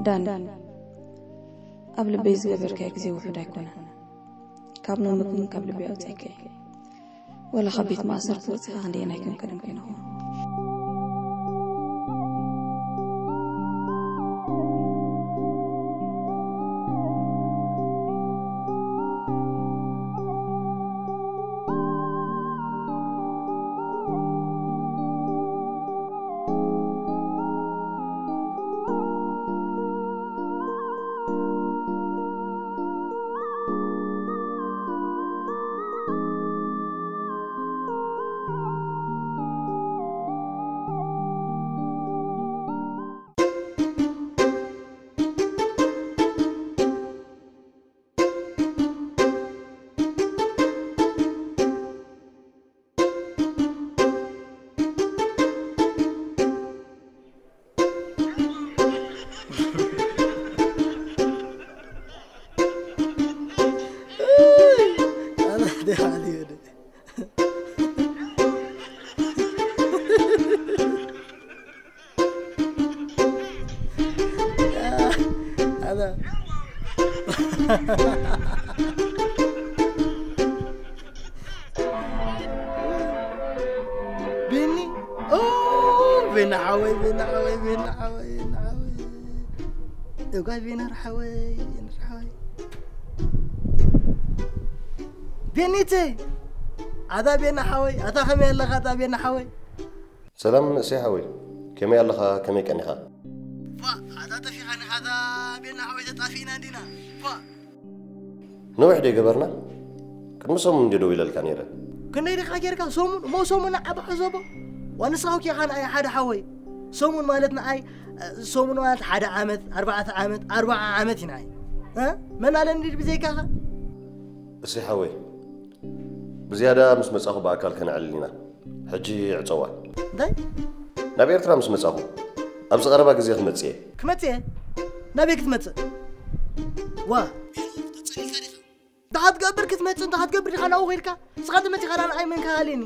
ዳን፣ ኣብ ልበይ ዝገበርካዮ ግዜ ውሑድ ኣይኮነን። ካብ ኖምክ ግን ካብ ልበይ ኣውጺእካዮ። ወላ ካብ ቤት ማእሰርቲ ወጺኻ ክንደየናይ ከም ቀደም ኮይንኹም። ቤኒ፣ ኦ፣ ቤኒ ሓወይ፣ ቤኒ ሓወይ፣ ቤኒ ሓወይ፣ ቤኒ ሓወይ። እጓይ ቤነር ሓወይ፣ ቤነር ሓወይ። ቤኒተይ፣ ኣታ ቤኒ ሓወይ፣ ኣታ ከመይ ኣለኻ ኣታ ቤኒ ሓወይ? ሰላም ንእሰይ ሓወይ፣ ከመይ ኣለኻ? ከመይ ቀኒኻ? ፋ፣ ኣታ ጠፊኻኒ፣ ኣታ ቤኒ ሓወይ፣ ተጣፊእና እንዲና። ፋ። ነዊሕ ዶ ይገበርና? ቅድሚ ሰሙን እንዲ ደው ኢለልካ ነይረ። ክንደይ ዲኻ ጌርካ? ሰሙን? እሞ ሰሙን ንዓባ ሕዘቦ። ዋንስኻ ኬኻ ንኣይ ሓደ ሓወይ። ሰሙን ማለት ንኣይ፣ እ፣ ሰሙን ማለት ሓደ ዓመት፣ ኣርባዕተ ዓመት፣ ኣርባዓ ዓመት እዩ ንኣይ። እ? መን ኣለኒ ብዘይካኻ? እሰይ ሓወይ፣ ብዝያዳ ምስ መጻኹ ብኣካል ከነዕልል ኢና። ሕጂ ዕጸዋ። እንታይ? ናብ ኤርትራ ምስ መጻኹ፣ ኣብዚ ቀረባ ግዜ ክመጽእ እየ። ክመጽእ እየ? ናበይ ክትመጽእ? ዋ። እንታይ ክትገብር ክትመጽእ፣ እንታይ ክትገብር ዲኻ ናብኡ ኸይድካ? ንስኻ ተመጺኻ ደኣ ንዓይ መን ከሃልየኒ?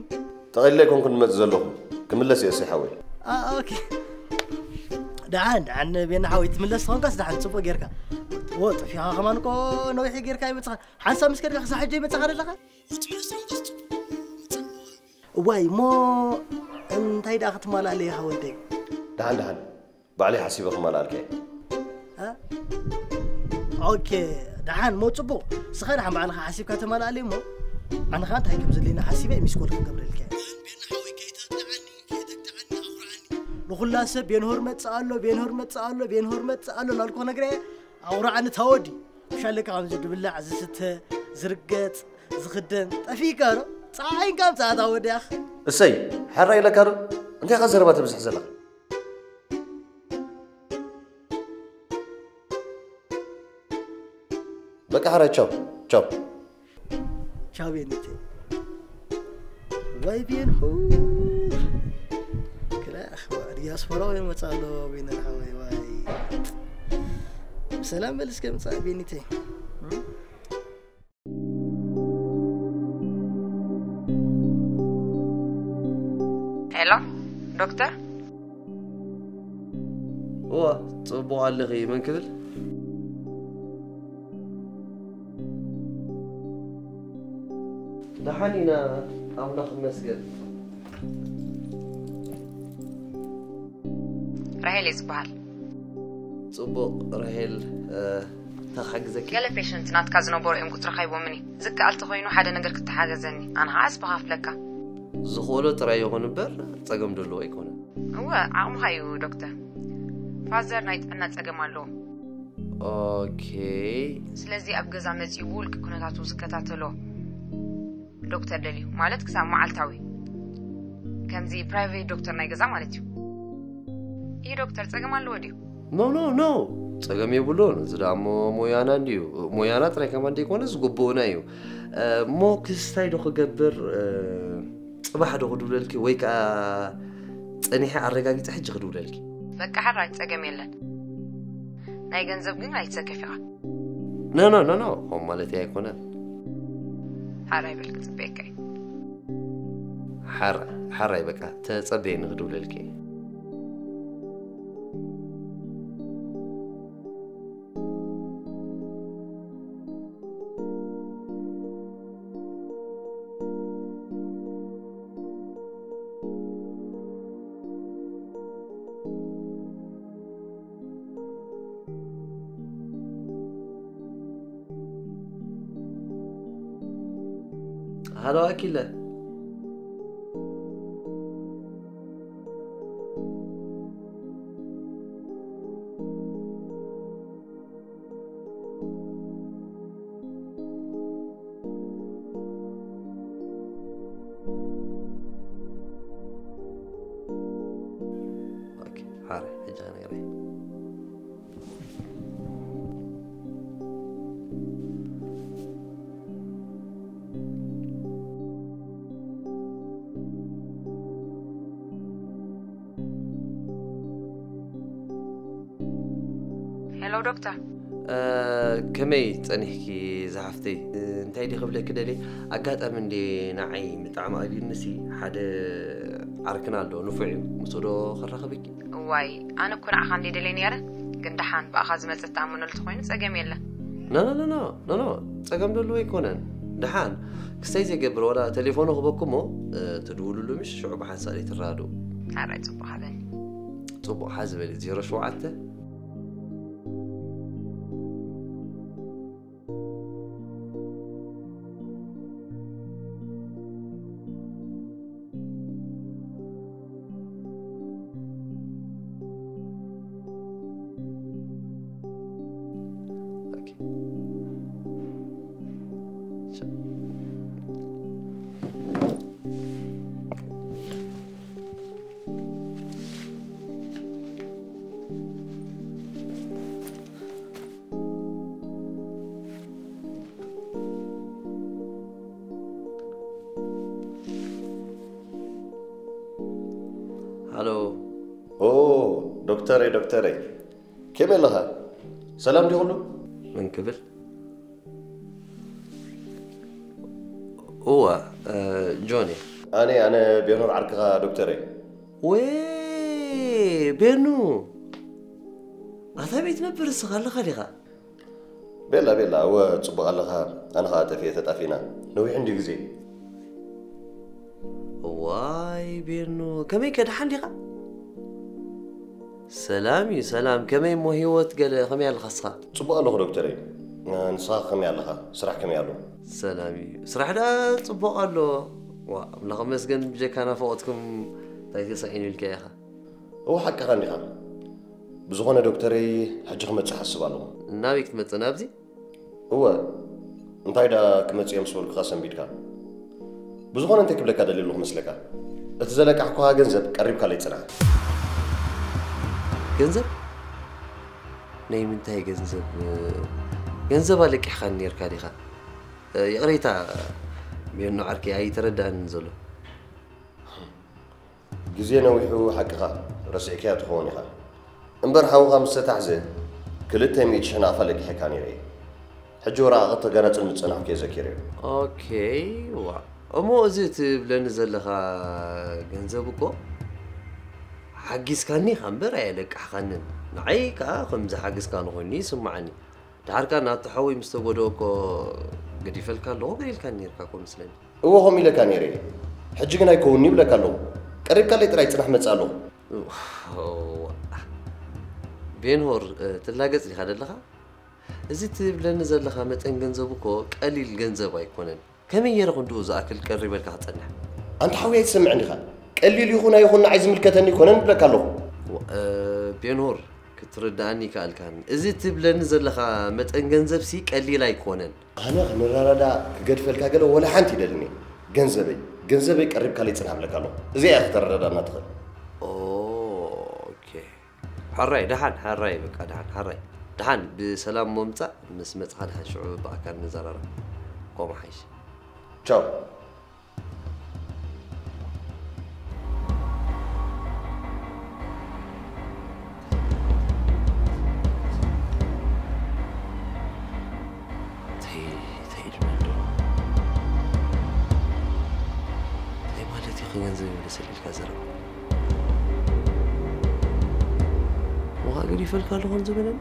ጠቕሊለ ኣይኮንኩን ዝመጽእ ዘለኹ። ክምለስ እየ እሰይ ሓወይ። ኣ፣ ኦኬ። ደሓን፣ ደሓን ቤና ሓወይ ትምለስ ተኾንካስ ደሓን ጽቡቕ ጌርካ። ዎ፣ ጠፊኻ ከማን እኮ ነዊሕ ጌርካ ኣይመጽኻን። ሓንሳብ ምስ ከድካ ክሳብ ሕጂ ይመጽኻ ዘለኻ? እዋይ፣ እሞ እንታይ ደኣ ክትማልኣለይ ኢኻ ወደይ? ደሓን፣ ደሓን። ባዕለይ ሓሲበ ክማልኣልካ እየ። እ? ኦኬ፣ ደሓን፣ እሞ ጽቡቕ። ንስኻ ደሓን ባዕልኻ ሓሲብካ ተማልኣለይ እሞ፣ ኣነ ኸኣ እንታይ ከም ዘድልየኒ ሓሲበ ሚስኮል ክገብረልካ እየ። ንኹላ ሰብ ቤንሆር መጽእ ኣሎ፣ ቤንሆር መጽእ ኣሎ፣ ቤንሆር መጽእ ኣሎ እናልኩ ክነግራ እየ። ኣቑርዓኒ እታ ወዲ። ምሽ ኣለካ ከምዚ ዝብላዕ፣ ዝስተ፣ ዝርገጽ፣ ዝኽደን። ጠፊእካ ዶ? ጸዓይንካ ምጽኣታ ወዲ ኣኽ። እሰይ፣ ሕራይ ኢለካ ዶ? እንታይ ኢኻ ዘረባ ተብዝሕ ዘለኻ? በቃ ሕራይ፣ ቻው፣ ቻው። ቻው ቤኒቴ። ዋይ ቤንሁ። ክላ ኣኽባ፣ ዲያስፖራ ወይ መጻ ኣሎ፣ ቤነር ሓወይ፣ ዋይ። ብሰላም በል እስከ ምጻእ ቤኒቴ። ሄሎ፣ ዶክተር። እዋ፣ ጽቡቕ ኣለኺ፣ መን ክብል? ደሓን ኢና፣ ኣምላኽ ይመስገን። ራሄል እየ ዝበሃል። ጽቡቕ ራሄል፣ እ፣ እንታይ ክሕግዘኪ? ገለ ፔሸንት ናትካ ዝነበሩ እዮም ቁጽርኻ ሂቦምኒ። ዝከኣል ተኾይኑ ሓደ ነገር ክትሓገዘኒ፣ ኣነ ኸዓ ኣስብኻ ክፍለካ። ዝኽእሎ ጥራይ ይኹን እምበር ጸገም ደለዎ ኣይኮነን። እወ፣ ዓቕምኻ እዩ ዶክተር። ፋዘር ናይ ጥዕና ጸገም ኣለዎ። ኦኬ። ስለዚ ኣብ ገዛ መጺኡ ብውልቂ ኩነታቱ ዝከታተሎ ዶክተር ደልዩ፣ ማለት ክሳብ መዓልታዊ። ከምዚ ፕራይቬት ዶክተር ናይ ገዛ ማለት እዩ። ይህ ዶክተር ጸገም ኣለዎ ድዩ? ኖ፣ ኖ፣ ኖ። ጸገም የብሉን። እዚ ደኣ እሞ ሞያና እንድዩ። ሞያና ጥራይ ከማን ደይኮነ ዝግብኡና እዩ። እ፣ እሞ ክስታይ ዶ ክገብር፣ እ፣ ጽባሕ ዶ ክድውለልኪ ወይ ከኣ ጸኒሐ ኣረጋጊጸ ሕጂ ክድውለልኪ? በቃ ሕራይ ጸገም የለን። ናይ ገንዘብ ግን ኣይትሰከፍ ኢኻ። ኖ፣ ኖ፣ ኖ፣ ኖ፣ ከምኡ ማለተይ ኣይኮነን። ሓራይ በል ክጽበየካ እየ። ሓራይ፣ ሓራይ በቃ ተጸበየኒ ክድውለልኪ እየ። ሃሎ ኣኪለ። ኦኬ፣ ሓረ፣ ሕጂ ነግረይ። ሄሎ ዶክተር። እ፣ ከመይ ጸኒሕኪ ዝሓፍተይ? እ፣ እንታይ ድየ ክብለኪ ደልየ? ኣጋጣሚ እንድየ ንዓይ ብጣዕሚ ኣልዩኒሲ ሓደ ዓርክና ኣሎ፣ ንፉዕ እዩ። ምስኡ ዶ ከራኽበኪ? እዋይ፣ ኣነ እኮ ንዓኻ እንድየ ደልየ ነይረ፣ ግን ደሓን ብኣኻ ዝመጸ ትኣምነሉ ተኾይኑ ጸገም የለን። ኖ፣ ኖ፣ ኖ፣ ኖ፣ ኖ፣ ኖ፣ ጸገም ደለዎ ኣይኮነን። ደሓን ክስተይ ዘይገብር ዋላ ቴሌፎኑ ክበኩ እሞ፣ እ፣ ትድውልሉ ምሽ ሽዑ ብሓንሳእ ትራድኡ። ሓራይ ጽቡቕ ሃበኒ። ጽቡቕ ሓዚ በሊ፣ ዜሮ ሸውዓተ። ኦኬ። ሃሎ። ኦ፣ ዶክተረይ፣ ዶክተረይ። ከመይ ኣለኻ? ሰላም ድዩ ኩሉ? መን ክብል? እወ፣ እ፣ ጆን እየ። ኣነ፣ ኣነ ቤኖር ዓርክኻ ዶክተረይ። ወይ፣ ቤኑ። ኣታ ቤት ነበር እስኻ ኣለኻ ዲኻ? ቤላ፣ ቤላ፣ እወ፣ ጽቡቕ ኣለኻ። ኣነ ኸኣ ጠፊኤ ተጣፊእና። ነዊሕ እንድዩ ግዜ። እዋይ፣ ቤኑ፣ ከመይ ከ ደሓን ዲኻ? ሰላም እዩ፣ ሰላም። ከመይ እሞ ህይወት ገለ ከመይ ኣለኻ እስኻ? ጽቡቕ ኣለኹ ዶክተረይ። ንስኻ ከመይ ኣለኻ? ስራሕ ከመይ ኣሎ? ሰላም እዩ። ስራሕ ደኣ ጽቡቕ ኣሎ። ዋ፣ ኣምላኽ ይመስገን፣ ብጀካ ናፍቖትኩም እንታይ ተሳኢኑ ኢልካ ኢኻ? እወ፣ ሓቅኻ እንዲኻ። ብዝኾነ ዶክተረይ፣ ሕጂ ክመጽእ ሓስብ ኣለኹ። ናበይ ክትመጽእ? ናብዚ? እወ፣ እንታይ ደኣ ክመጽእ እየ ምስ በልኩኻ ሰንቢድካ። ብዝኾነ እንታይ ክብለካ ደልየ ኣለኹ መስለካ? እቲ ዘለቃሕኩኻ ገንዘብ ቀሪብካለይ ጽናሕ። ገንዘብ? ናይ ምንታይ ገንዘብ? ገንዘብ ኣለቂሕካኒ ኔርካ ዲኻ? ይቕሬታ፣ ሜኖ ዓርከይ ኣይተረድኣንን ዘሎ። ግዜ ነዊሑ ሓቅኻ ረሲዕካዮ ትኸውን ኢኻ። እምበር ሓውኻ ምስ ተታሕዘ ክልተ ሚእቲ ሽሕ ናቕፋ ለቂሐካ ነይረ እየ። ሕጂ ወረቓቕቲ ከገናጽል ምስ ጸናሕኩ እየ ዘኪረዮ። ኦኬ፣ ዋ። እሞ እዚ ትብለኒ ዘለኻ ገንዘብ እኮ ሓጊዝካኒ ኢኻ እምበር ኣየለቃሕኻንን። ንዓይ ከኣ ከም ዝሓገዝካኒ ኮይኑ ይስምዓኒ። ደሓር ከኣ ናቱ ሓወይ ምስ ተጎድኦ እኮ ገዲፈልካ ኣለኹ ገለ ኢልካኒ ነይርካ እኮ መስለኒ። እወ፣ ከምኡ ኢለካ ነይረ እየ። ሕጂ ግን ኣይከውንን ይብለካ ኣለኹ። ቀሪብካለይ ጥራይ ጽናሕ መጽእ ኣለኹ። እዋ፣ ቤንሆር፣ እ፣ ትላገጽ ዲኻ ደለኻ? እዚ ትብለኒ ዘለኻ መጠን ገንዘብ እኮ ቀሊል ገንዘብ ኣይኮነን። ከመይ ገይረ ክንድኡ ዝኣክል ቀሪበልካ ክጸንሕ? ኣንታ ሓወይ ኣይትሰምዕን ዲኻ? ቀሊል ይኹን ኣይኹን ንዓይ ዝምልከተኒ ኣይኮነን እብለካ ኣለኹ። ዋ፣ እ፣ ቤንሆር፣ ክትርድኣኒ ይከኣልካን። እዚ ትብለኒ ዘለኻ መጠን ገንዘብሲ ቀሊል ኣይኮነን። ኣነ ክንረዳዳእ ክገድፈልካ ገለ ወላ ሓንቲ ይደልን እየ። ገንዘበይ፣ ገንዘበይ ቀሪብካለይ ጽናሕ እብለካ ኣለኹ። እዚኣ እያ ክተረዳዳእና ትኽእል። ኦኬ። ሕራይ፣ ደሓን፣ ሕራይ፣ በቃ፣ ደሓን፣ ሕራይ። ደሓን፣ ብሰላም ምምጻእ፣ ምስ መጻኻ ደሓን ሽዑ ብኣካል ንዘራረብ። ከምኡ ሓይሽ። ቻው። እንታይ፣ እንታይ ኢሉና ኣሎ? እንታይ ማለት እዩ? ከገንዘብ ይመለሰልካ ዘረባ። ዋጋ ገዲፈልካ ኣለኹ ዝበለኒ?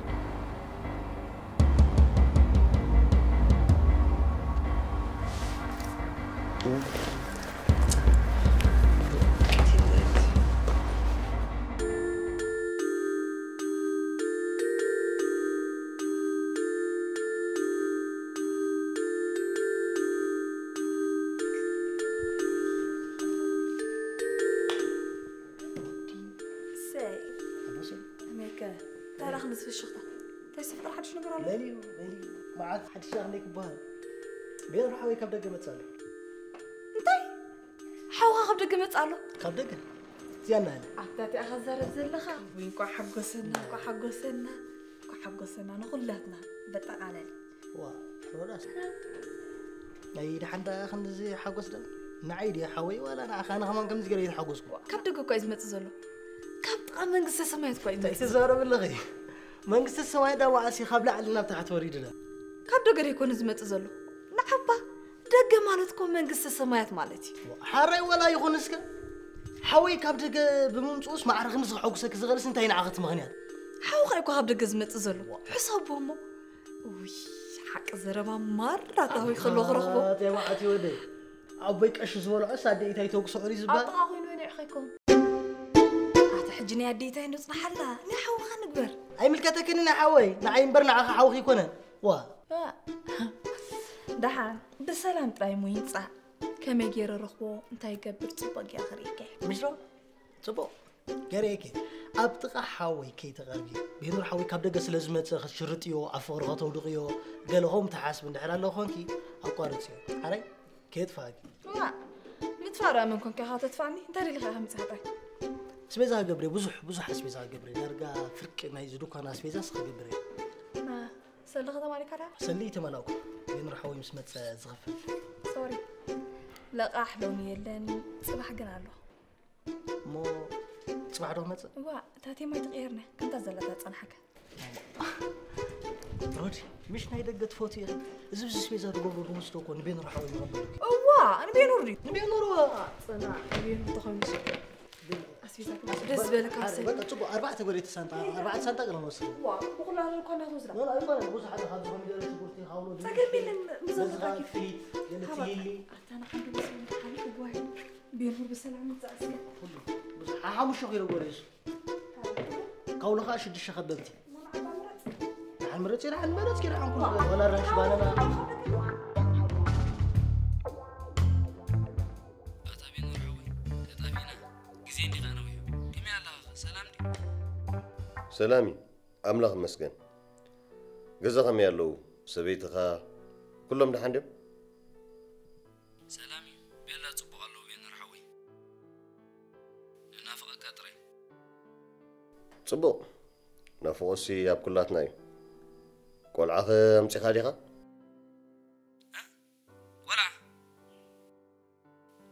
መን እዩ መን እዩ? መዓት ሓድሽ ሻቕ እንደ ክበሃል። ቤኖር ሓወይ ካብ ደገ መጽእ ኣሎ። እንታይ? ሓውኻ ካብ ደገ መጽእ ኣሎ? ካብ ደገ እዚኣ እናለ ኣታ እቲኣ ኸዛረብ ዘለኻ ወይ እንኳዕ ሓጎሰና እንኳዕ ሓጎሰና እንኳዕ ሓጎሰና ንኹላትና በጠቓለል። ዋ ሮዳስ ናይ ደሓን ደኣ ክንድዚ ሓጎስ ዶ ንዓይ ድያ ሓወይ ዋላ ንዓኻ ኣነ ከማን ከምዚ ገለ ይተሓጎስኩ ካብ ደገ እኳ እዩ ዝመጽእ ዘሎ ካብ ጥቓ መንግስተ ሰማያት እኳ እዩ እንታይ ዝመጽእ ትዛረብ ኣለኺ መንግስተ ሰማይ ዳ ዋዓሲ ካብ ላዕሊ ናብ ታሕቲ ወሪድና ካብ ደገ ደይኮነ ዝመጽእ ዘሎ ንዓባ ደገ ማለት እኮ መንግስተ ሰማያት ማለት እዩ ሓራይ ወላ ይኹን እስከ ሓወይ ካብ ደገ ብምምፅኡስ ማዕረ ክንድዚ ከሐጉሰኪ ዝኽእልስ እንታይ ንዓኸቲ ምኽንያት ሓውኻ እኮ ካብ ደገ ዝመጽእ ዘሎ ሕሰቦ እሞ ውይ ሓቂ ዘረባ ማራ ታዊ ከሎ ክረኽቦ ተባዕቲ ወደይ ዓበይ ቀሺ ዝበልዖስ ኣደኢታይ ተጉስዖ ድዩ ዝበሃል ኣጥቓ ኮይኑ ወዲዕኸ ይኮን ኣቲ ሕጂ ናይ ኣደኢታይ ንጽናሓላ ናይ ሓውኻ ንግበር ኣይምልከተክን ናይ ሓወይ ንዓይ እምበር ንዓኻ ሓውኺ ይኮነን ዋ ደሓን ብሰላም ጥራይ እሞ ይምጻእ ከመይ ገይረ ረኽቦ እንታይ ይገብር ጽቡቕ ገይረ ክርእየካ እየ ምሽ ዶ ጽቡቕ ገሬኪ ኣብ ጥቓ ሓወይ ከይተቐርቢ ቤኑር ሓወይ ካብ ደገ ስለ ዝመጽእ ክትሽርጥዮ ኣብ ፍቕሪ ከተውድቕዮ ገለ ኸም ትሓስብ እንድሕር ኣሎ ኾንኪ ኣቋርጽዮ ሓራይ ከየጥፋእኪ ዋ ምጥፋእ ደኣ መን ኮንካ ኢኻ ተጥፋእኒ እንታይ ደሊኻ ኢኻ ምጽሓጣይ ኣስቤዛ ክገብር ብዙሕ ብዙሕ ኣስቤዛ ክገብር ዳርጋ ፍርቂ ናይዚ ዱኳን ኣስቤዛስ ክገብር ሰሊ ከተማሊካ ደኣ ሰሊ ይተመላእኩ ቤኑር ሓወይ ምስ መጸ ዝኽፈል ሶሪ ለቓሕ ሎሚ የለን ጽባሕ ግን ኣሎ እሞ ጽባሕ ዶ ክመጽእ? እዋ፣ እታ ቴማ ኣይትቕየርና፣ ከምታ ዘላ እታ ትጸንሓካ። ሮዲ፣ ምሽ ናይ ደገ ትፈትዊ ኢኺ? እዚ ብዚ ስፔዛ ትገብሮ ዶ መስቶ እኮ ንቤን ርሓዊ ይቐበል። እዋ፣ ንቤን ርዲ። ንቤን ርዋ። ጽና፣ ንቤን ተኾይኑ ሽከር። ኣስቤዛ ደስ ዝበለካ ኣስቤዛ። በቃ ጽቡቕ፣ ኣርባዕተ ጎሬ ተሳንጣ፣ ኣርባዕተ ሳንጣ ገለ ወስድ። ዋ፣ ብኹላ እኮ ናቱ ዝላ። ኖ፣ ኣይኮነን፣ ብዙሓት ካብ ዝኾነ ገለ ሽጉርቲ፣ ሃውሎ፣ ጸገም የለን፣ ብዘለካ ጊፍቲ። ገለ ትይሊ። ኣታ ንሓንዱ ወስድ፣ ሓሊፉ ጓሂ። ቤንሁር ብሰላም ምጻእ እስከ። ሓሙሽተ ኪሎ ጎሬ እሱ። ካውሎ ኸዓ ሽዱሽተ ከበብቲ። ደሓን ምረጽ፣ ደሓን መረጽኪ፣ ደሓን ኩሉ ወላ ኣራንሺ ባናና። ኣታ ቤንሁር ሓወይ፣ ተጣፊእና። ግዜ እንዲኻ ነዊሑ። ከመይ ኣለኻ? ሰላም ድዩ? ሰላም እዩ። ኣምላኽ ይመስገን። ገዛ ከመይ ኣለዉ? ሰበይትኻ? ኩሎም ደሓን ድዮም? ሰላም እዩ ቤላ ጽቡቕ ኣለዉ ቤነር ሓወይ ንናፍቐካ ጥራይ ጽቡቕ ናፍቖሲ ኣብ ኩላትና እዩ ቆልዓኸ ኣምጺኻ ዲኻ ቆልዓ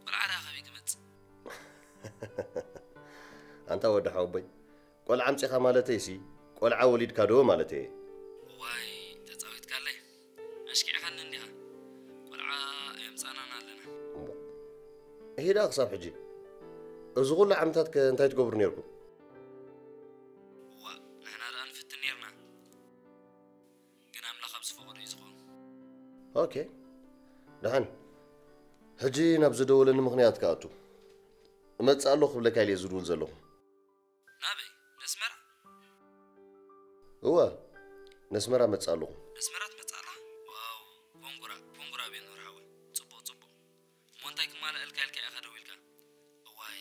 ቆልዓ ደኣ ካበይ ክመጽእ ኣንታ ወዲ ሓወቦይ ቆልዓ ኣምጺኻ ማለተይሲ ቆልዓ ወሊድካ ዶ ማለተይ እየ ዋይ ተጻዊትካለይ ኣሽኪዕኻኒ እንዲኻ ቆልዓ ኣየምጻእናን ኣለና እሂዳ ክሳብ ሕጂ እዚ ኩሉ ዓመታት ከ እንታይ ትገብሩ ነርኩም እዋ ንሕና ደኣ ንፍትን ነርና ግን ኣምላኽ ኣብ ዝፈቐዶ እዩ ዝኸውን ኦኬ ደሓን ሕጂ ናብ ዝደወለኒ ምኽንያት ክኣቱ እመጽእ ኣለኹ ክብለካ ኢለ ዝድውል ዘለኹ ናበይ ነስመራ እወ ነስመራ መጽእ ኣለኹ ነስመራ ትመጽእ ኣለኻ ዋው ኮንግራ ኮንግራ ቤኖር ሓወይ ጽቡቕ ጽቡቕ እሞ እንታይ ክማልኣልካ ኢልካ ኢኻ ደዊልካ እዋይ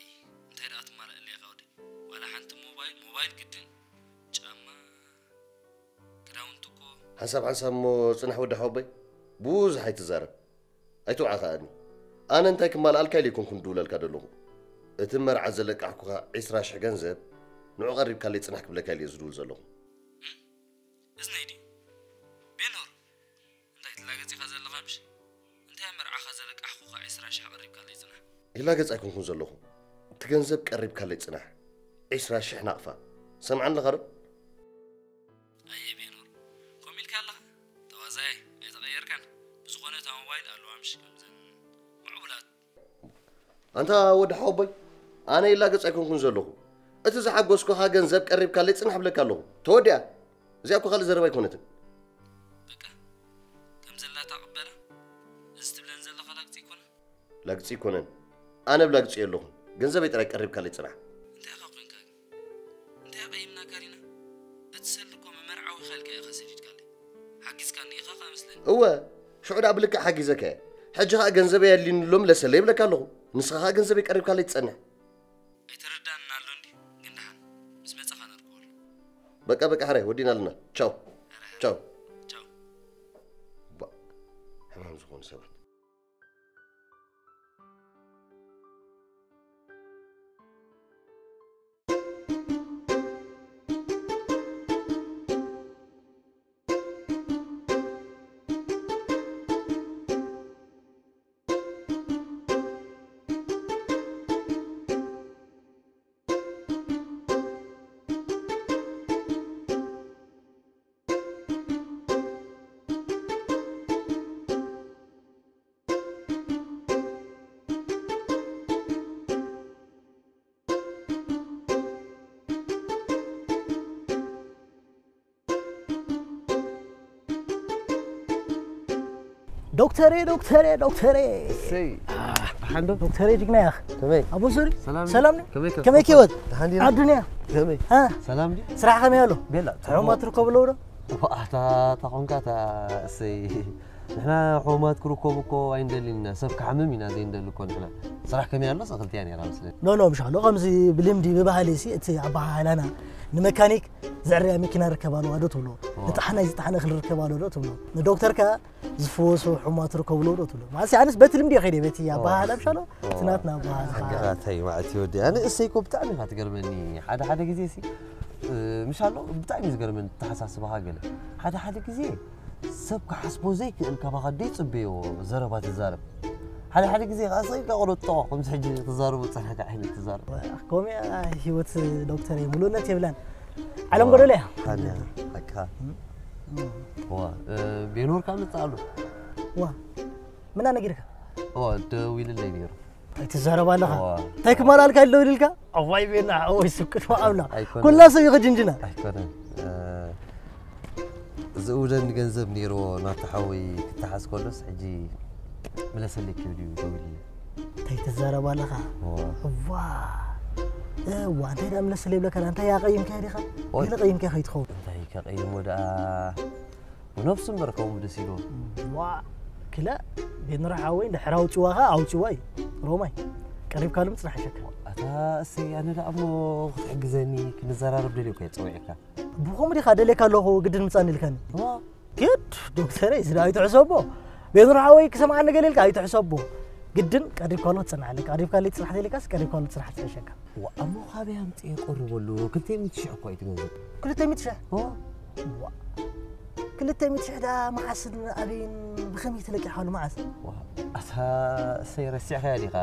እንታይ ደኣ ትማልኣለይ ኢኻ ወደይ ዋላ ሓንቲ ሞባይል ሞባይል ግድን ጫማ ክዳውንቲ እኮ ሓንሳብ ሓንሳብ እሞ ጽናሕ ወዲ ሓወቦይ ብዙሕ ኣይትዛረብ ኣይትውዓ ከኣኒ ኣነ እንታይ ክማልኣልካ ኢለ ኣይኮንኩን ዝድውለልካ ዘለኹ እቲ መርዓ ዘለቃሕኩኻ ዒስራ ሽሕ ገንዘብ ንዑ ቀሪብካለይ ጽናሕ ክብለካ ኢለ ዝድውል ዘለኹ እዝነይ ድዩ ቤኖር እንታይ ትላገጽ ኢኻ ዘለኻ ምሽ እንታይ መርዓኻ ዘለቃሕኩኻ ዒስራ ሽሕ ቀሪብካለይ ጽናሕ ይላገጽ ኣይኮንኩን ዘለኹ እቲ ገንዘብ ቀሪብካለይ ጽናሕ ዒስራ ሽሕ ናቕፋ ሰምዓኒ ኣለኻ ዶ ኣየ ቤኖር ከምኡ ኢልካ ኣለኻ ተዋዛያይ ኣይተቐየርካን ብዝኾነ እታ ሞባይል ኣለዋ ምሽ ከምዘን ምዕቡላት ኣንታ ወዲ ሓወቦይ ኣነ ይላገጽ ኣይኮንኩን ዘለኹ እቲ ዝሓጎስኩኻ ገንዘብ ቀሪብካለይ ጽናሕ ብለካ ኣለኹ ተወዲኣ እዚኣ እኮ ካልእ ዘረባ ኣይኮነትን በቃ ከም ዘላታ ቅበላ እዚ ትብለን ዘለኻ ላግጺ ይኮነ ላግጺ ይኮነን ኣነ ብላግጺ የለኹን ገንዘበይ ጥራይ ቀሪብካለይ ጽናሕ እንታይ ኢኻ ኮይንካ ግን እንታይ ቀይምና ካሪና እቲ ሰልዲ እኮ መመርዓዊ ኸልካ ኢኻ ሰዲድካለይ ሓጊዝካኒ ኢኻ ከኣ መስለኒ እወ ሽዑ ደኣ ብልክዕ ሓጊዘካ እየ ሕጂ ኸኣ ገንዘበይ ኣድልዩኒ ኣሎ ምለሰለይ ይብለካ ኣለኹ ንስኻ ኸኣ ገንዘበይ ቀሪብካለይ ትጸንሕ ኣይተረዳእንን ኣሎ እንዲ ግን ደሓን ምስ መጻኻ ነርክበሉ በቃ በቃ ሕራይ ወዲና ኣለና ቻው ቻው ሕማም ዝኾኑ ሰባት። ዶክተሬ፣ ዶክተሬ፣ ዶክተሬ። ሰይ። ደሓን ዶ? ዶክተሬ ጅግና ያኽ። ከመይ? ኣቦ ሱሪ? ሰላም። ሰላም ነው? ከመይ ከ-? ከመይ ከወት? ደሓን ዲና? ኣዱንያ? ከመይ? አ? ሰላም ዲ? ስራሕ ከመይ ኣሎ? ቤላ፣ ሕሙማት ጽቡቕ። ትርከቡ ኣለዉ ዶ? ዋእ፣ ኣታ፣ ኣታ ኾንካ፣ ኣታ፣ እሰይ። ንሕና ሕሙማት ክርከቡ እኮ ኣይንደልን ኢና። ሰብ ክሓምም ኢና ዘይንደሊ እኮ ንሕና። ስራሕ ከመይ ኣሎ? ሰ ክልቲያ ነይራ መስለኒ። ኖ፣ ኖ፣ ምሽ ኣሎ። ከምዚ ብልምዲ፣ ብባህሊ ሲ፣ እቲ ኣበሃህላና ንመካኒክ ዘዕርያ መኪና ርከብ ኣለዋ ዶ ትብሎ? ኦ። ንጣሕናይ ዝጣሕነ እኽሊ ርከብ ኣሎ ዶ ትብሎ? ንዶክተር ከ ዝፍወሱ ሕሙማት ርከብሉ ዶ ትብሉ? ማለት ኣነስ በቲ ልምዲ ከይደ በቲ ኣባሃላ ምሻሎ ኦ። እቲ ናትና ኣባሃላ። ኣጋራታይ ማለት እዩ ወዲ። ኣነ እሰይ እኮ ብጣዕሚ ኢኻ ትገርመኒ። ሓደ ሓደ ግዜ ሲ፣ እ፣ ምሻሎ ብጣዕሚ እዩ ዝገርመኒ ተሓሳስባኻ ገለ። ሓደ ሓደ ግዜ ሰብ ክሓስቦ ዘይክእል ካባኻ ደይ ጽበዮ ዘረባ ትዛረብ። ሓደ ሓደ ግዜ ከኣ ስቕ ኢልካ ቆሎ ትጠቕዖ፣ ከምዚ ሕጂ ትዛረቦ ጸናሕቲ ዓይነት ትዛረብ። ከምኡ እያ ህይወት ዶክተር እየ፣ ምሉእነት የብላን። ዓለም ዋ፣ ጎደሎ እያ። ታንያ፣ ሓቅኻ። እም። ዋ፣ እ፣ ቤኖር ካብ መጽእ ኣሎ። ዋ፣ ምና ነጊርካ? ዋ፣ ደዊልለይ ነይሩ። እንታይ ትዛረብ ኣለኻ? ዋ። እንታይ ክመላልካ ደዊልልካ? ኣዋይ ቤና፣ ኣዋይ ስብክት ኣምላኽ። ኣይኮነን። ኩላ ሰብ እዩ ከጅንጅና። ኣይኮነን። እ፣ ዝእውደኒ ገንዘብ ነይርዎ ናቱ ሓወይ ክተሓዝ ከሎስ፣ ሕጂ ምለሰለይ ክብል እዩ ደዊሉለይ። እንታይ ትዛረብ ኣለኻ? እዋ። እዋ። እዋ፣ እንታይ ደኣ ምለሰለይ ይብለካ ደኣ? እንታይ ኣቐይምካዮ ዲኻ? ኦይ። ገለ ቀይምካዮ ከይትኸውን። እንታይ ከቐይሞ ደኣ? ብነብሱ እምበር ከምኡ ደስ ኢልዎ። እዋ፣ ክለ፣ ቤንሮ ሓወይ፣ እንድሕር ኣውጺዋ ኸኣ ኣውጺዋ እዩ። ሮማይ፣ ቀሪብካሉ ምጽናሕ ይሸካ። ኣታ እሰይ፣ ኣነ ደኣ እሞ ክትሕግዘኒ፣ ክንዘራረብ ደልየ እኮ እየ ጸዊዐካ። ብኸምኡ ዲኻ ደልየካ ኣለኹ ግድን ምጻን ኢልካኒ? እዋ። ግድ ዶክተረይ፣ እዚ ደኣ ኣይትሕሰቦ። ቤንሮ ሓወይ ክሰምዓኒ ገለ ኢልካ ኣይትሕሰቦ። ግድን ቀሪብካሉ ክትጸንሕ ኣለካ። ቀሪብካለይ ትጽናሕ ዘይልካስ ቀሪብካሉ ትጽናሕ ትሕሸካ። ዋ፣ እሞ ካበይ ኣምጽኤ ቀርበሉ? ክልተ ሚእቲ ሽሕ እኮ እዩ እቲ ገንዘብ። ክልተ ሚእቲ ሽሕ? እዋ። ዋ። ክልተ ሚእቲ ሽሕ ደኣ መዓስን ኣበይን ብኸመይ ተለቂሕካሉ መዓስ? ዋ፣ ኣታ እሰይ ረሲዕካያ ዲኻ?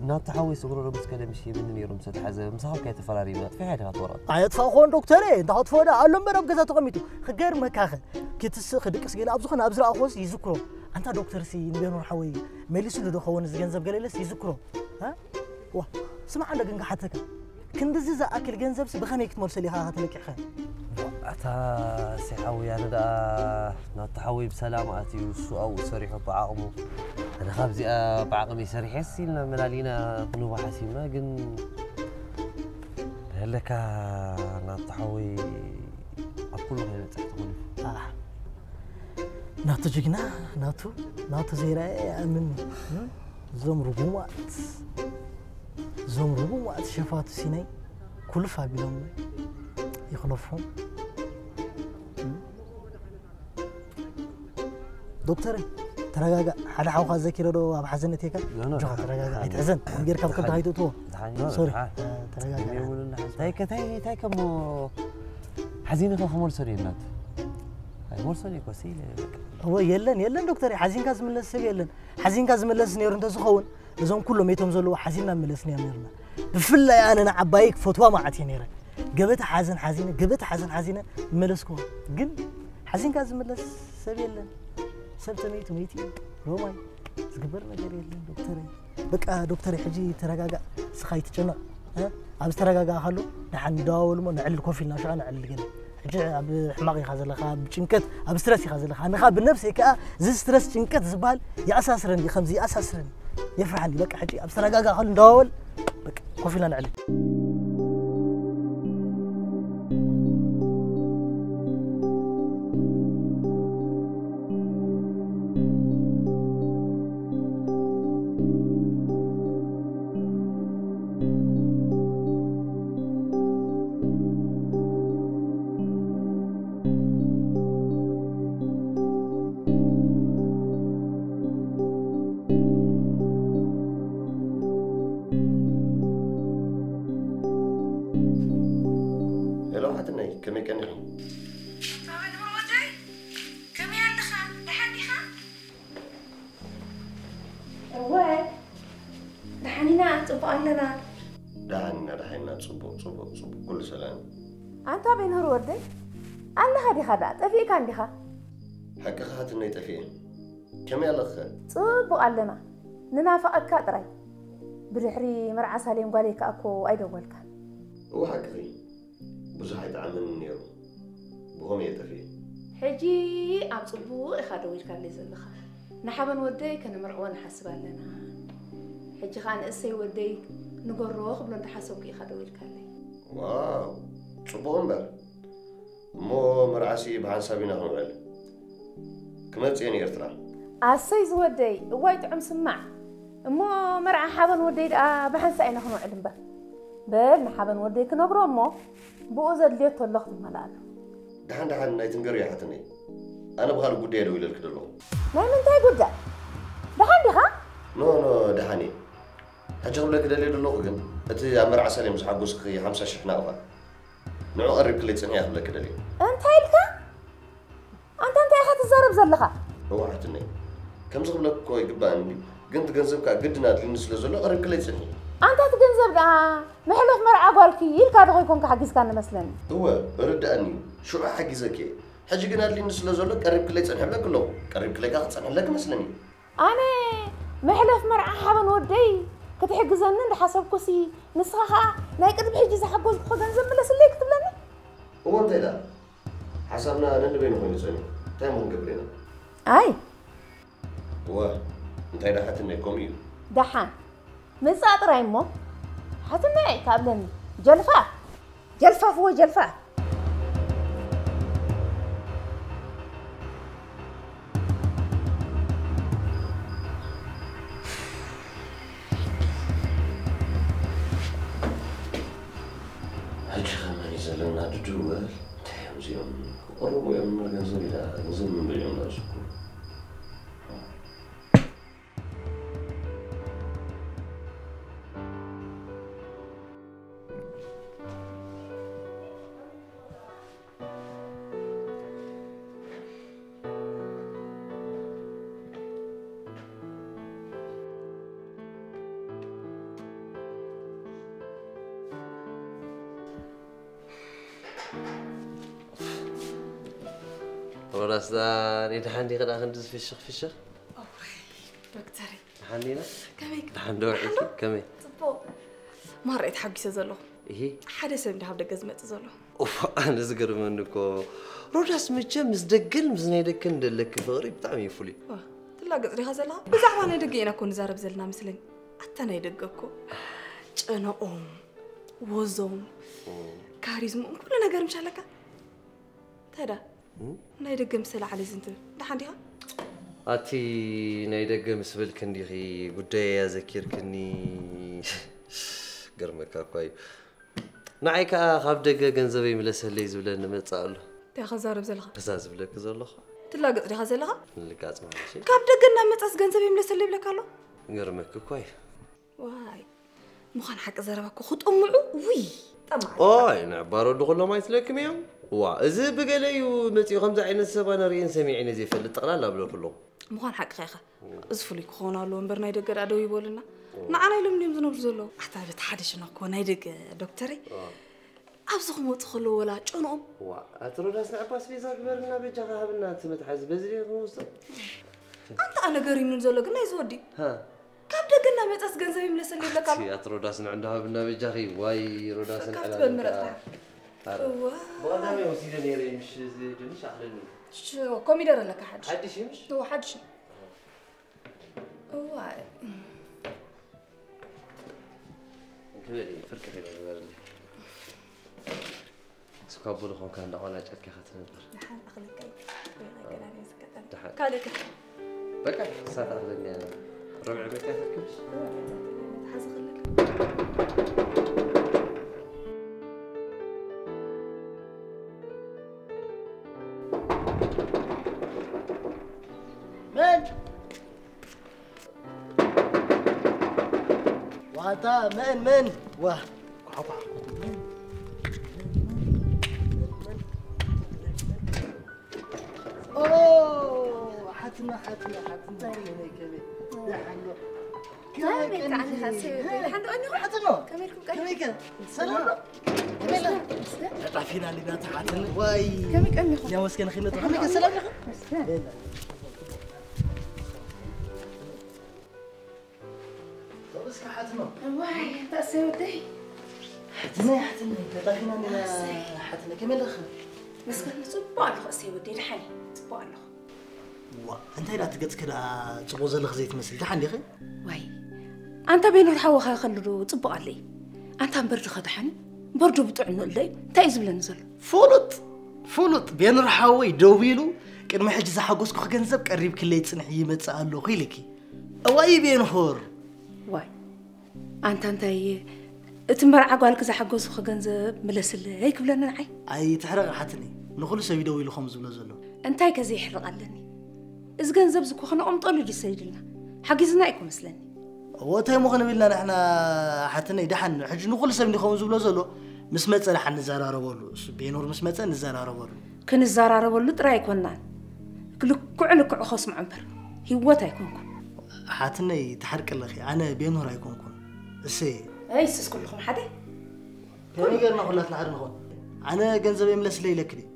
ናቱ ሓወይ ስግሮ ዶ ምስ ከደ ምሽ ሂብኒ ነይሩ ምስ ተሓዘ፣ ምሳኻ እኮ እያ ተፈራሪምና። ኣጥፊእካያ ዲኻ እቲ ወረቐት? ኣየጥፋእኩዎን ዶክተረይ፣ እንታይ ከጥፍኦ ደኣ? ኣሎ እምበር ኣብ ገዛ ተቐሚጡ። ክገርመካ ኸ፣ ክትስእ ክድቅስ ገለ ኣብ ዝኾነ ኣብ ዝረኣኹዎስ ይዝክሮ። ኣንታ ዶክተርሲ ንቤኖር ሓወይ መሊሱሉ ዶ ኸውን እዚ ገንዘብ ገለ ኢለስ ይዝክሮ። እ? ዋ፣ ስማዕ እንዶ ግን ክሓተካ። ክንድዚ ዝኣክል ገንዘብሲ ብኸመይ ክትመልሰሉ ኢኻ ተለቂሕካ? ኣታ እሰይ ሓወይ፣ ኣነ ደኣ ናቱ ሓወይ ብሰላም ኣትዩ፣ እሱ ኣብኡ ሰሪሑ ብዓቕሙ። ኣነ ካብዚኣ ብዓቕመይ ሰሪሐስ ኢልና መላሊና ክንህቦ ሓሲብና፣ ግን ለካ ናቱ ሓወይ ኣብ ኩሉ ከይበጽሕ ተኾሊፉ። ኣህ፣ ናቱ ጅግና፣ ናቱ፣ ናቱ ዘይረኣየ ኣይኣምን። እም? እዞም ርጉማት፣ እዞም ርጉማት ሸፋቱ ሲናይ ኩልፍ ኣቢሎም ይኽለፎም። እም? ዶክተር፣ ተረጋጋእ። ሓደ ሓውኻ ዘኪረ ዶ ኣብ ሓዘን እቴካ? ኖ፣ ኖ፣ ጆኻ፣ ደሓን፣ ተረጋጋእ። ደሓን። ኣይትሕዘን። ከም ጌርካ ኣብ ከብድኻ ደሓን። ኣይትእትዎ። ደሓን፣ ኖ፣ ኖ፣ ሶሪ። ደሓን። እ፣ ተረጋጋእ። ደሓን። እንታይ ከ-፣ እንታይ፣ እንታይ ከሞ ሓዚንካ ክመልሶ ድዩ እናት? ኣይመልሶን እኮ፣ ስኢለ በቃ። እወ፣ የለን፣ የለን ዶክተር፣ ሓዚንካ ዝምለስ ሰብ የለን። ሓዚንካ ዝምለስ ነይሩ እንተዝኸውን፣ እዞም ኩሎም መይቶም ዘለዉ ሓዚንና ምለስና እዮም ነይርና። ብፍላይ ኣነ ንዓባየይ ክፈትዋ መዓት እየ ነይረ። ገበታ ሓዘን ሓዚነ፣ ገበታ ሓዘን ሓዚነ መለስኩዋ። ግን ሓዚንካ ዝምለስ ሰብ የለን። ሰብ ተመይቱ መይቱ እዩ። ሮማይ፣ ዝግበር ነገር የለን ዶክተረይ። በቃ ዶክተረይ፣ ሕጂ ተረጋጋእ፣ ስኻ ኣይትጨነቕ። እ? ኣብ ዝተረጋጋእካሉ ደሓን ንደዋወል እሞ ነዕልል፣ ኮፍ ኢልና ሽዑ ነዕልል ገለ። ሕጂ ኣብ ሕማቕ ኢኻ ዘለኻ፣ ኣብ ጭንቀት፣ ኣብ ስትረስ ኢኻ ዘለኻ። ኣነ ኸኣ ብነብሰይ ከኣ እዚ ስትረስ ጭንቀት ዝበሃል ይኣሳስረኒ፣ ከምዚ ይኣሳስረኒ፣ የፍርሓኒ። በቃ ሕጂ ኣብ ዝተረጋጋእካሉ ንደዋወል፣ በቃ ኮፍ ኢልና ነዕልል። ና፣ ጽቡቕ ኣለና። ደሓን ኢና፣ ደሓን ኢና። ጽቡቕ፣ ጽቡቕ፣ ጽቡቕ። ኩሉ ሰላም። ኣንታ ቤንሁር ወደይ፣ ኣለኻ ዲኻ ደኣ? ጠፊእካ እንዲኻ? ሓቅኻ ትነይ ጠፊኤ። ከመይ ኣለኽኸ? ጽቡቕ ኣለና። ንናፍቐካ ጥራይ። ብድሕሪ መርዓ ሳሌም ጓለይ ከኣ እኮ ኣይደወልካን። እወ ሓቅኺ። ብዙሕ ኣይጠዓመንን ነይሩ። ብኸምኡ እየ ጠፊኤ። ሕጂ ኣብ ጽቡቕ ኢኻ ደዊልካለይ ዘለኻ። ንሓበን ወደይ ከነምርዕዎ ንሓስብ ኣለና። ሕጂ ኸኣ ንእሰይ ወደይ ንገሮ ክብሎ እንዳሓሰብኩ ኢኻ ደዊልካለይ። ዋው፣ ጽቡቕ እምበር። እሞ መርዓሲ ብሓንሳብ ኢና ክንውዕል። ክመጽእ እየ ንኤርትራ። ኣሰይ ዝወደይ፣ እዋይ ጥዑም ስማዕ። እሞ መርዓ ሓበን ወደይ ደኣ ብሓንሳእ ኢና ክንውዕል እምበር። በል ንሓበን ወደይ ክነግሮ እሞ ብኡ ዘድልዮ ተሎ ክትመልኣሉ። ደሓን ደሓን ናይ ትንገርዮ ሓትነይ። ኣነ ብኻልእ ጉዳይ ደው ኢለልኪ ዘለኹ። ናይ ምንታይ ጉዳይ? ደሓን ዲኻ? ኖ ኖ ደሓን እየ። ሕጂ ክብለኪ ደልየ ዘለኹ ግን እቲ ኣብ መርዓ ሰሌም ዝሓጎስኪ ሓምሳ ሽሕ ናቕፋ ንዑ ቀሪብክለይ ጽንሒ እያ ክብለኪ ደልየ። እንታይ ኢልካ? ኣንታ እንታይ ኢኻ ትዛረብ ዘለኻ? እዋ ሓትነይ ከምዚ ክብለኪ እኮ ኣይግባእን እንድዩ፣ ግን እቲ ገንዘብ ከኣ ግድን ኣድልዩኒ ስለ ዘሎ ቀሪብክለይ ጽንሒ። ኣንታ እቲ ገንዘብ ደኣ መሕለፍ መርዓ ጓልኪ ኢልካ ዶ ከይኮንካ ሓጊዝካኒ መስለኒ። እወ ርድኣኒ እዩ፣ ሽዑ ሓጊዘኪ እየ። ሕጂ ግን ኣድልዩኒ ስለ ዘሎ ቀሪብክለይ ጽንሒ እብለኪ ኣለኹ። ቀሪብክለይ ከኣ ክጸንሕለኪ መስለኒ። ኣነ መሕለፍ መርዓ ሓበን ወደይ ክትሕግዘኒ እንዳሓሰብኩሲ ንስኻ ኸኣ ናይ ቅድሚ ሕጂ ዝሓገዝኩኻ ገንዘብ ምለስለይ ክትብለኒ? እወ እንታይ ደኣ ሓሳብና ነንበይኑ ኮይኑ ጸኒሑ እንታይ እሞ ክንገብር ኢና? ኣይ እወ እንታይ ደኣ ሓትነይ ከምኡ እዩ። ደሓን ምጻእ ጥራይ እሞ ሓትነይ ካብለኒ ጀልፋ ጀልፋፍ ወይ ጀልፋ። ሕጂ ከመን እዩ ዘለና ድድወል እንታይ እዮም እዚኦም ክቆርቡ እዮም እምበር ገንዘብ ኢላ ገንዘብ ምንበል እዮም ዳኣ ዝስኩሩ። ሮዳስ ዛን ደሓን ዲኺ ደኣ ክንድዚ ፍሽኽ ፍሽኽ? ዶክተረይ ደሓን ዲና? ከመይ ደሓን ዶ ውዒልኪ? ከመይ? ጽቡቕ። ማራ እየ ተሓጒሰ ዘለኹ። እሂ። ሓደ ሰብ እንዲ ካብ ደገ ዝመጽእ ዘሎ። ኡፍ፣ ኣነ ዝገርመኒ እኮ ሮዳስ መቸም ምስ ደገን ምስ ናይ ደገን ደለኪ ፍቕሪ ብጣዕሚ እዩ ፍሉይ። ዋ፣ ትላገጽ ዲኻ ዘለኻ? ብዛዕባ ናይ ደገ ኢና እኮ ንዛረብ ዘለና መስለኒ። ኣታ ናይ ደገ እኮ ጨነኦም፣ ወዞም፣ ካሪዝምኦም ኩሉ ነገር ምሽ ኣለካ። እንታይ ደኣ ናይ ደገ ምሰለ ዓሊ ዝንትብል ደሓን ዲኻ? ኣቲ ናይ ደገ ምስ በልኪ እንዲኺ ጉዳየይ ኣዘኪርክኒ። ገርመካ እኳ እዩ። ንዓይ ከኣ ካብ ደገ ገንዘበይ ምለሰለይ ዝብለኒ መጽእ ኣሎ። እንታይ ኢኻ ትዛረብ ዘለኻ? እዛ ዝብለኪ ዘለኹ። ትላገጽ ዲኻ ዘለኻ? ምልጋጽ ማለትሲ። ካብ ደገ እናመጻስ ገንዘበይ ምለሰለይ ይብለካ ኣሎ? ገርመኪ እኳ እዩ። ዋይ ምዃን ሓቂ ዘረባ እኮ ክጥምዑ ውይ ጠማዕ ኦይ ንዕባሮ ድኹሎም ኣይትለክም እዮም ዋ እዚ ብገለ እዩ መፂኡ ከምዚ ዓይነት ሰብ ኣነ ርእየን ሰሚዐን እየ ዘይፈልጥ ጠቕላላ ኣብለኩ ኣለኹ ምዃን ሓቅኻ ኢኻ እዚ ፍሉይ ክኸውን ኣለዎ እምበር ናይ ደገ ደኣ ደው ይበሉና ንዓና ኢሎም ድዮም ዝነብሩ ዘለዉ ኣታ በቲ ሓደ ሽነኽ እኮ ናይ ደገ ዶክተረይ ኣብዚ ክመፁ ከለዉ ወላ ጨንኦም ዋ ኣቲ ሮዳስ ንዕባ ኣስቤዛ ግበርልና በጃኻ ሃብና እቲ መትሓዚ በዚ ድየ ክንወስዶ ኣንታ ኣነ ገሪሙን ዘሎ ግን ናይዚ ወዲ ካብ ደገ እናመፀስ ገንዘብ ይምለሰለይ ይብለካ ኣሎ ኣቲ ሮዳስ ንዕንዶ ሃብና በጃኺ ዋይ ሮዳስ ካብ ትበል ምረፅካ እዋ ብቐዳመይ ወሲደ ነይረ ምሽ እዚ ድንሽ ኣኽለኒ ኮሚደር ኣለካ ሓድሽ ሓድሽ እዩ ምሽ እዋ ሓድሽ እዋ ክበል እዩ ፍርቂ ኺበል ዝበለኒ ስኳ ቡን ኾንካ እንዳቆላጨት ዲኻ ትነብር? ደሓን ኣኽለካ እዩ። ወይ ኣገናኒ ዝከተል። ደሓን። ካልእ ከ? በቃ ክሳት ኣኽለኒ እያ። ርብዒ መትያ ተርክብሽ? ሓዚ ኸለካ። መን? ዋታ መን መን ዋ ኳኳ ኦ ሓትና ሓትና ሓትና ከመይ ከመይ ደሓን ዶ ከመይ ቀኒኺ? ሓንቲ ቀኒኹ? ሓትኖ። ከመይ ኢልኩም ቀኒኹ? ከመይ ከ? ሰላም ዶ? ከመይ ኢለ? መስገን። ጠፊና እንዲና ተሓትን። ዋይ። ከመይ ቀኒኹ? ያው መስገን ኺነት። ከመይ ከ? ሰላም ዲኻ? መስገን። የለ። ሰብስካ ሓትኖ። ዋይ፣ እንታይ እሰይ ወደይ? ሓትነይ፣ ሓትነይ፣ ተጣፊና እንዲና። እሰይ። ሓትነይ፣ ከመይ ኣለኺ? መስገን፣ ጽቡቕ ኣለኹ እሰይ ወደይ፣ ደሓን እየ፣ ጽቡቕ ኣለኹ። ዋ፣ እንታይ ደኣ እቲ ገጽኪ ደኣ ጽቡቕ ዘለኺ ዘይትመስል፣ ደሓን ዲኺ? ዋይ፣ ኣንታ ቤኑር ሓወኻ ከሉ ዶ ጽቡቕ ኣለይ? ኣንታ እምበር ድኸ ደሓን እዩ? እምበር ዶ ብጥዕንኡ ኣሎ እዩ? እንታይ እዩ ዝብለኒ ዘሎ? ፍሉጥ፣ ፍሉጥ፣ ቤኑር ሓወይ ደዊሉ ቅድሚ ሕጂ ዝሓጎስኩኺ ገንዘብ ቀሪብክለይ ጽንሒ ይመጽእ ኣለኹ ኢልኪ። እዋይ ቤንሆር። ዋይ፣ ኣንታ እንታይ እቲ መርዓ ጓልኪ ዝሓጎስኩ ገንዘብ ምለስለይ ክብለኒ ንዓይ? ኣይትሕረቕ ሓትነይ፣ ንኹሉ ሰብ እዩ ደው ኢሉ ከምኡ ዝብሎ ዘሎ። እንታይ ከ ዘይሕርቕ ኣለኒ? እዚ ገንዘብ እዚ እኮ ከነቐምጠሉ ድዩ ሰዲድልና? ሓጊዝና እዩ እኮ መስለኒ። እዎ፣ እንታይ እሞ ክንብል ኢና ንሕና ሓትነይ? ደሓን ሕጂ ንኹሉ ሰብ እንዲ ከምኡ ዝብሎ ዘሎ፣ ምስ መጸ ደሓን ንዘራረበሉ። እሱ ቤኖር ምስ መጸ ንዘራረበሉ። ክንዘራረበሉ ጥራይ ኣይኮንናን፣ ልክዑ ልክዑ ከስምዖ እምበር ህይወት ኣይኮንኩን። ሓትነይ ትሓርቂ ኣለኺ፣ ኣነ ቤኖር ኣይኮንኩን። እሰይ። ኣይስስ ኩልኹም ሓደ። ከመይ ጌርና ኩላትና ሓደ ንኾን? ኣነ ገንዘበይ ምለስለይ ኢለኪ ድየ?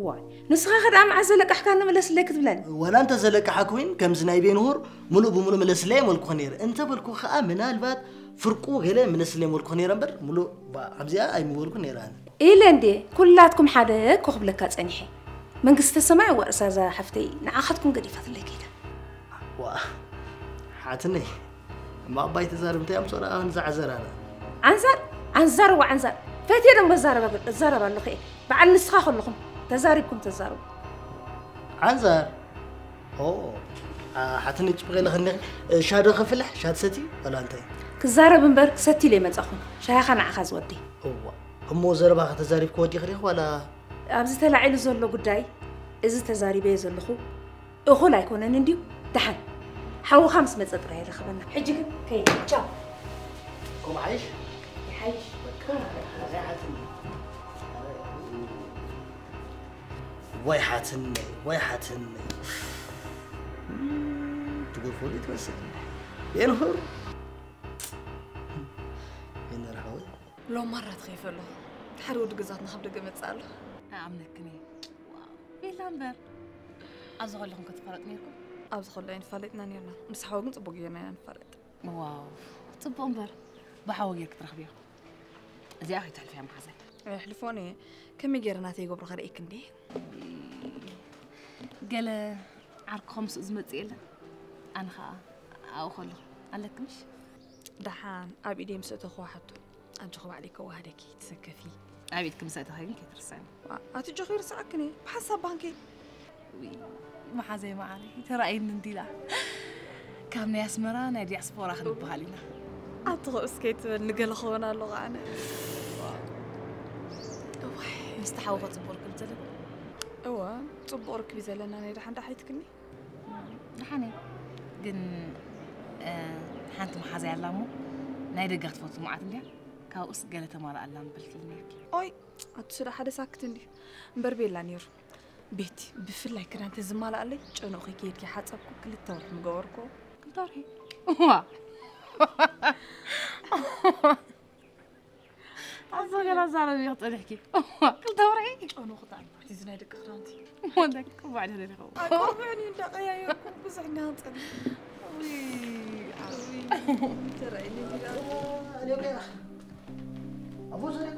ዋይ፣ ንስኻ ከ ደኣ መዓስ ዘለቃሕካኒ ምለስለይ ክትብለኒ? ወላ እንተ ዘለቃሓ ኮይን ከምዚ ናይ ቤንሁር ሙሉእ ብሙሉእ ምለስለይ ኣይመልኩኽን ነይረ። እንተ በልኩ ከኣ ምናልባት ፍርቁ ገለ ምለስለይ መልኩኽ ነይረ እምበር ሙሉእ ባ-፣ ኣብዚኣ ኣይምበልኩን ነይረ ኣነ። ኢለ እንዴ ኩላትኩም ሓደ እኮ ክብለካ ጸኒሐ። መንግስተ ሰማይ ወርሳ እዛ ሓፍተይ ንዓኻትኩም ገዲፋትለይ ከይዳ። ዋ፣ ሓትነይ፣ እማ ኣባይ ተዛረብ እንታይ ኣምጾ ደኣ ንዛ ዓንዛር ኣነ? ዓንዛር? ዓንዛር እዋ ዓንዛር። ፈትየ ደሞ እዛረብ፣ እዛረብ ኣለኹ እየ። በዓል ንስኻ ከለኹም ተዛሪብኩም ተዛረቡ። ዓንዛር? ኦ፣ ኣ፣ ሓትነይ ጽቡቕ ኢለ ከኒኺ፣ እ፣ ሻዶ ከፍልሕ፣ ሻት ሰቲ፣ ዋላ እንታይ? ክዛረብ እምበር ክሰቲ ኢለ ይመጻኹ። ሻሂኻ ንዓኻ ዝወዲ። እዋ፣ እሞ ዘረባኸ ተዛሪብክዎ ዲኺ ዲኺ ዋላ? ኣብዚ ተላዒሉ ዘሎ ጉዳይ፣ እዚ ተዛሪበዮ ዘለኹ እኹል ኣይኮነን እንድዩ። ደሓን፣ ሓውኻ ምስ መጸ ጥራይ ይረኽበና። ሕጂ ግን ከይደ። ቻው። ከምኡ ሓይሽ? ይሓይሽ። በቃ፣ ኣይሓትኒ። ወይ ሓትነይ፣ ወይ ሓትነይ። እም፣ ትገርፎ ዶ ትመስል? የንሁር። የንሁር ሓወይ። ሎም ማራ ትኸይፈ ኣለኹ። ሓደ ወዲ ገዛትና ካብ ደገ መጽእ ኣሎ። ኣይኣምነክን እየ። ዋው፣ ቤላ እምበር። ኣብዚ ከለኹም ከ ትፋለጡ ነይርኩም? ኣብዚ ከሎ ኣይንፋለጥና ነይርና። ምስ ሓወ ግን ጽቡቕ ጌርና ኢና ንፋለጥ። ዋው፣ ጽቡቕ እምበር። ብሓወ ጌርክ ትረኽብዮ። እዚኣ ከይትሕልፍያ መሓዛይ። ኣየሕልፎን እየ። ከመይ ጌረ ናተይ ይገብሮ ከርእየኪ እንዴ? ገለ ዓርኩ ከምስኡ ዝመጽእ የለን። ኣነ ኸኣ ኣብኡ ከለኹ ኣለክምሽ? ደሓን ኣብ ኢደይ ምስ ኣተኹዋ ሓቶ። ኣጆኺ ባዕለይ ከወሃደኪ፣ ትሰከፊ። ኣብ ኢድኪ ምስ ኣተኺ ግን ከይትርስዕኒ። ዋ፣ ኣቲ ጆኺ ይርስዓክን እየ። ብሓንሳብ ባንኪ። ውይ፣ መሓዘይ መዓረይ፣ ተራእየኒ እንዲላ። ካብ ናይ ኣስመራ ናይ ዲያስፖራ ክንበሃል ኢና። ኣቲ ኸኡ እስከ ይትበል፣ ንገለ ክኸውን ኣለኹ ኣነ። እዋይ። ምስቲ ሓውኸ ጽቡቕ ርክብ ዘለኩም? እወ፣ ጽቡቕ ርክብ እዩ ዘለና። ናይ ደሓን ደሓይትክኒ? ደሓን እየ። ግን፣ እ፣ ሓንቲ መሓዘይ ኣላ እሞ፣ ናይ ደጋ ትፈቱ መዓት እንድያ። ካብኡስ ገለ ተማልኣላ ምበልክልኒ ነይርኪ። ኦይ፣ ኣቱ ስለ ሓደ ሳክት እንድዩ። እምበር ቤላ ነይሩ። ቤቲ፣ ብፍላይ ክዳን ተዝማልኣለይ፣ ጨንኡ ከይከየድኪ ሓጸብኩ፣ ክልተ ወርሒ ምገበርኩ። ክልተ ወርሒ? ዋ! ኣዞ ገና ዛረብ ኢኺ ጸኒሕኪ። ክልተ ወርሒ? ጨንኡ ክዳን፣ እቲ ናይ ደቂ ክዳንቲ። እሞ እንታይ ክትቅባዕ ድሕሪ ይኸውን? ኣቀብዕኒ እንዳቀያየርኩ ብዙሕ እናሃንጸኒ። ውይ፣ ውይ፣ ተራእየኒ እንዲላ። ኣቦ ዘሪካ?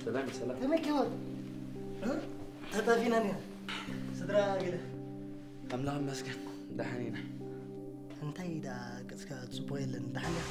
ሰላም፣ ሰላም። ከመይ ኪወት? እ? ተጣፊና ኒና። ስድራ ገለ? ኣምላኽ ይመስገን፣ ደሓን ኢና። እንታይ ደኣ ገጽካ ጽቡቕ የለን፣ ደሓን ዲኻ?